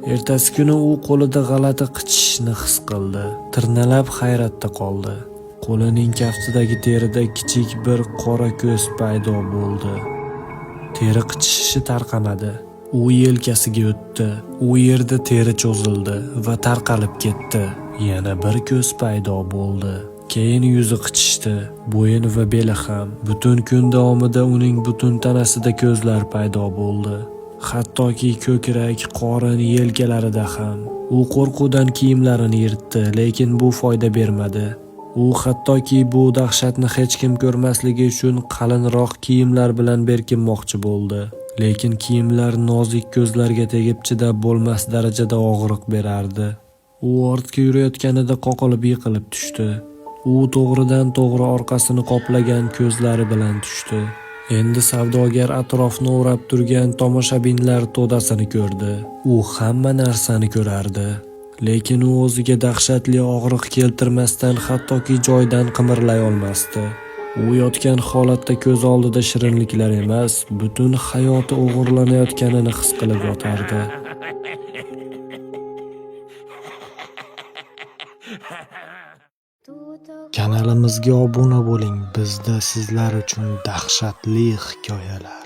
Ertasi kuni u qo'lida g'alati qichishishni his qildi. Tirnalab hayratda qoldi. Qo'lining kaftidagi terida kichik bir qora ko'z paydo bo'ldi. Teri qichishishi tarqamadi. U yelkasiga o'tdi. U yerda teri cho'zildi va tarqalib ketdi. Yana bir ko'z paydo bo'ldi. Keyin yuzi qichishdi, bo'yin va beli ham. Butun kun davomida uning butun tanasida ko'zlar paydo bo'ldi. Hattoki ko'krak, qorin, yelkalarida ham. U qo'rquvdan kiyimlarini yirtdi, lekin bu foyda bermadi. U hattoki bu dahshatni hech kim ko'rmasligi uchun qalinroq kiyimlar bilan berkinmoqchi bo'ldi. Lekin kiyimlar nozik ko'zlarga tegib chidab bo'lmas darajada og'riq berardi. U ortga yurayotganida qoqilib yiqilib tushdi. U to'g'ridan to'g'ri orqasini qoplagan ko'zlari bilan tushdi. Endi savdogar atrofni o'rab turgan tomoshabinlar to'dasini ko'rdi. U hamma narsani ko'rardi. Lekin u o'ziga dahshatli og'riq keltirmasdan hattoki joyidan qimirlay olmasdi. U yotgan holatda ko'z oldida shirinliklar emas, butun hayoti o'g'irlanayotganini his qilib yotardi. Kanalimizga obuna bo'ling. Bizda sizlar uchun dahshatli hikoyalar.